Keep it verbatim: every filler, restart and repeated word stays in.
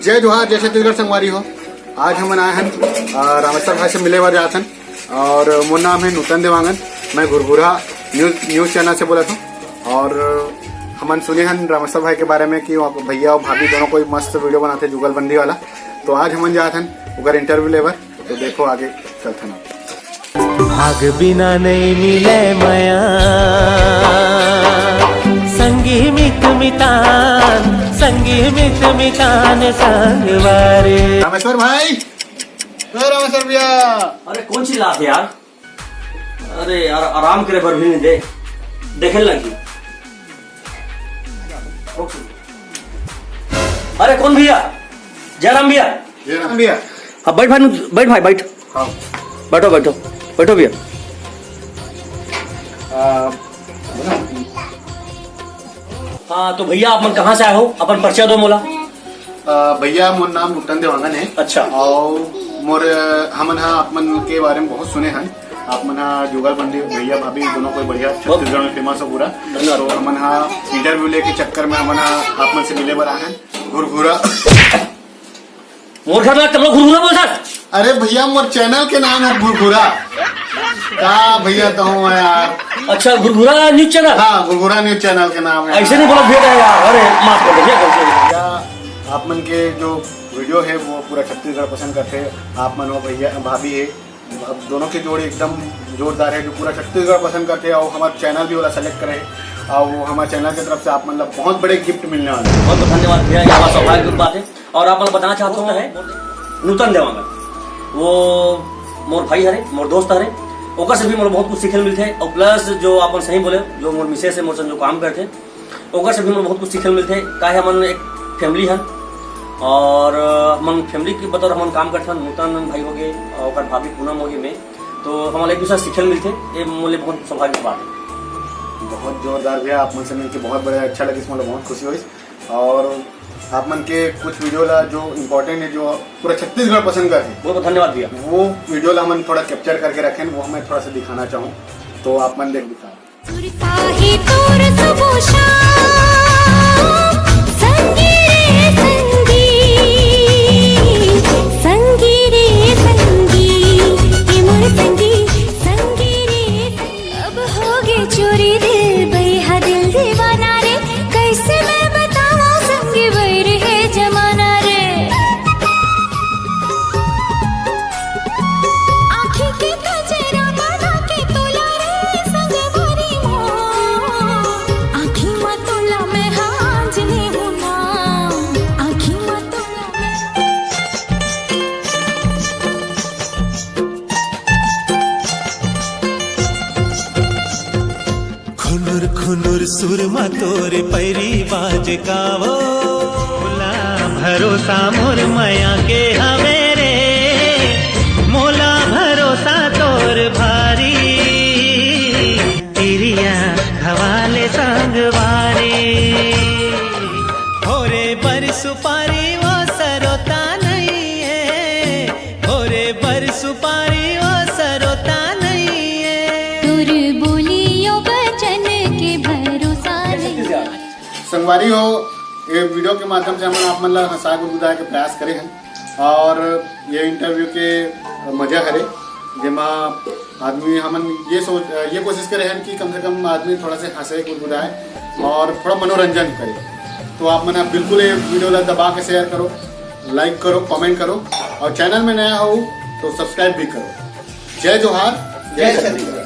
जय जोहार, जय छत्तीसगढ़ संगवारी हो। आज हमन आए हन, अ, रामेश्वर भाई से मिले बर जात हन। और मोर नाम है नूतन देवांगन, मैं घुरघुरा न्यूज, न्यूज चैनल से बोलत हूँ। और हमन सुने हन रामेश्वर भाई के बारे में कि वो भैया और भाभी दोनों कोई मस्त वीडियो बनाते जुगलबंदी वाला। तो आज हमन जात हन ओकर इंटरव्यू लेबर। तो देखो आगे चलथन। भाग बिना नहीं मिले मया, संगी मित मितान, संगी मित मितान संगवारी। रामेश्वर भाई, ओ रामेश्वर भैया। अरे कौन चिल्लात हे यार? अरे यार, आराम करे बर भी नहीं दे, देखे लगी। अरे कौन भैया? जयराम भैया। जयराम भैया। हाँ, बैठ भाई, बैठ भाई, बैठ। हाँ। बैठो, बैठो, बैठो भैया। आ, हाँ, तो भैया, आप मन कहाँ से आए हो? अपन परिचय दो मोला। अ, भैया, मोर नाम नूतन देवांगन है। अच्छा। और मोर, हमन हा आप मन के बारे में बहुत सुने हन। आप मन हा जुगलबंदी, भैया भाभी दोनों कोई बढ़िया, बहुत छत्तीसगढ़ में फेमस हो पूरा। धन्यवाद। तो हमन हा इंटरव्यू लेके चक्कर में हमन हा आप मन से मिले बर आए हन। घुरघुरा। मोर घर ला तब लोग घुरघुरा बोलथस? अरे भैया, मोर चैनल के नाम है घुरघुरा। का भैया, तो हूँ यार। अच्छा, घुरघुरा न्यूज चैनल? हाँ, घुरघुरा न्यूज चैनल के नाम है। ऐसे नहीं बोला भैया यार, अरे माफ कर दो भैया, गलती हो गई। भैया, आप मन के जो वीडियो है वो पूरा छत्तीसगढ़ पसंद करते हैं। आप मन हो भैया, भाभी है, अब दोनों की जोड़ी एकदम जोरदार है, जो पूरा छत्तीसगढ़ पसंद करते हैं और हमारा चैनल भी वाला सेलेक्ट करे और वो हमारे चैनल की तरफ से आप मतलब बहुत बड़े गिफ्ट मिलने वाले हैं। बहुत बहुत धन्यवाद भैया, ये हमारा सौभाग्य की बात है। और आप मतलब बताना चाहता हूँ, है नूतन देवांगन, वो मोर भाई हरे, मोर दोस्त हरे, ओकर से भी मोर बहुत कुछ सीखे मिलते हैं। और प्लस जो आप सही बोले, जो मोर मिसेस है, मोर संग जो काम करते हैं, ओकर से भी मोर बहुत कुछ सीखे मिलते हैं। काहे हमन एक फैमिली हन और हमन फैमिली के बतौर हमन काम करते हैं। नूतन भाई हो गए और ओकर भाभी पूनम हो गए, मैं, तो हमन एक दूसरा सीखे मिलते, ये मोले बहुत सौभाग्य की बात है। बहुत जोरदार भैया, आप मन से मिलके बहुत बड़ा अच्छा लगिस, मतलब बहुत खुशी हुई। और आप मन के कुछ वीडियो ला जो इम्पोर्टेंट है, जो पूरा छत्तीसगढ़ पसंद करथे, बहुत बहुत धन्यवाद भैया। वो वीडियो ला हमन थोड़ा कैप्चर करके रखें, वो हमें थोड़ा सा दिखाना चाहूँ, तो आप मन देख दिखा। सुरता ही तोर सबो शाम, संगी रे संगी, संगी रे संगी, ए मोर संगी, संगी रे संगी। अब होगे चोरी दिल बइहा दिल दीवाना रे, कैसे मैं बतावा संगी बैर है जमाना रे। आँखी के कजरा बना के तोला रे संगवारी मोर। आँखी म तोला मैं हांज ले हूँ ना, आँखी म तोला मैं खुनुर खुनुर सुर म तोर पैरी बाज कावो। मोला भरोसा मोर मया के हवे रे, मोला भरोसा तोर भारी। तिरिया खवाले संगवारी, होरे बर सुपारी वो सरोता नहीं है, होरे बर सुपारी वो सरोता नहीं है। तोर बोलियो बचन के भरोसा नहीं। संगवारी हो, ये वीडियो के माध्यम से हमन आप मन ला हंसा गुदगुदा के प्रयास करे हन और ये इंटरव्यू के मजा हरे, जेमा आदमी हमन ये सोच, ये कोशिश करे हन कि कम से कम आदमी थोड़ा से हंसे गुदगुदाए और थोड़ा मनोरंजन करे। तो आप मन आप बिल्कुल ये वीडियो ला दबा के शेयर करो, लाइक करो, कमेंट करो और चैनल में नया हो तो सब्सक्राइब भी करो। जय जोहार, जय छत्तीसगढ़।